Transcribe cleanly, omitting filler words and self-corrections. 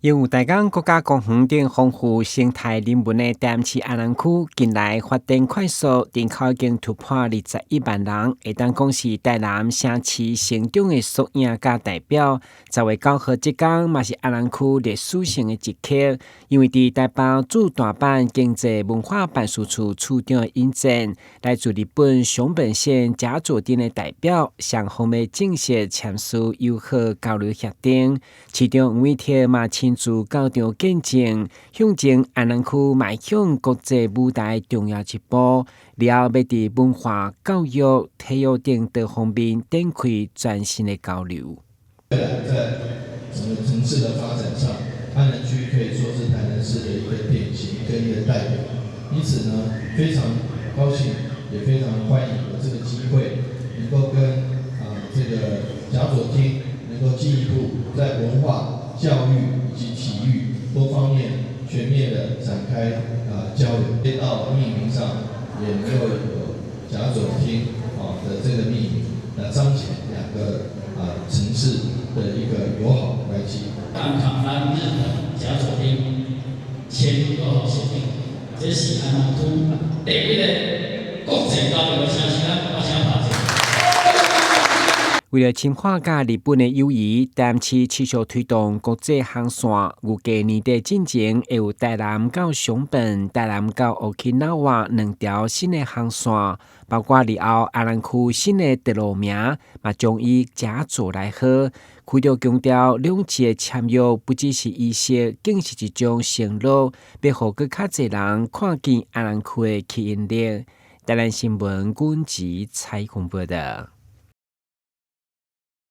擁有台江國家公園等豐富生態人文的台南市安南區，近來發展快速，人口已經突破21萬人，會當講是台南城市成長的縮影佮代表。10月9號這工嘛是安南區歷史性的一刻，因為佇台北駐大阪經濟文化辦事處處長的引薦，來自日本熊本縣甲佐町的代表，雙方欲正式簽署友好交流協定。市長黃偉哲嘛親自到場見證，向前安南區邁向國際舞台重要一步，了後欲佇文化、教育、體育等多方面展開全新的交流。未來在整個城市的發展上，安南區可以說是台南市的一個典型跟一個代表。因此呢，非常高興，也非常歡迎有這個機會，能夠跟這個甲佐町能夠進一步在文化、教育以及體育多方面全面的展開交流。到命名上也能夠有甲佐町的這個命名，來彰顯兩個城市的一個友好關係。剛同咱日本甲佐町簽友好協定，這是安南區第一个國際交流的城市，咱拍聲拍者。為了深化佮日本的友誼，台南市持續推動國際航線，預計年底進前會有台南到熊本、台南到沖繩兩條新的航線，包括日後安南區新的道路名，嘛將以甲佐來號。區長強調，兩市的簽約不只是儀式，更是一種承諾，欲予閣較濟人看見安南區的吸引力。台南新聞阮子采訪報道。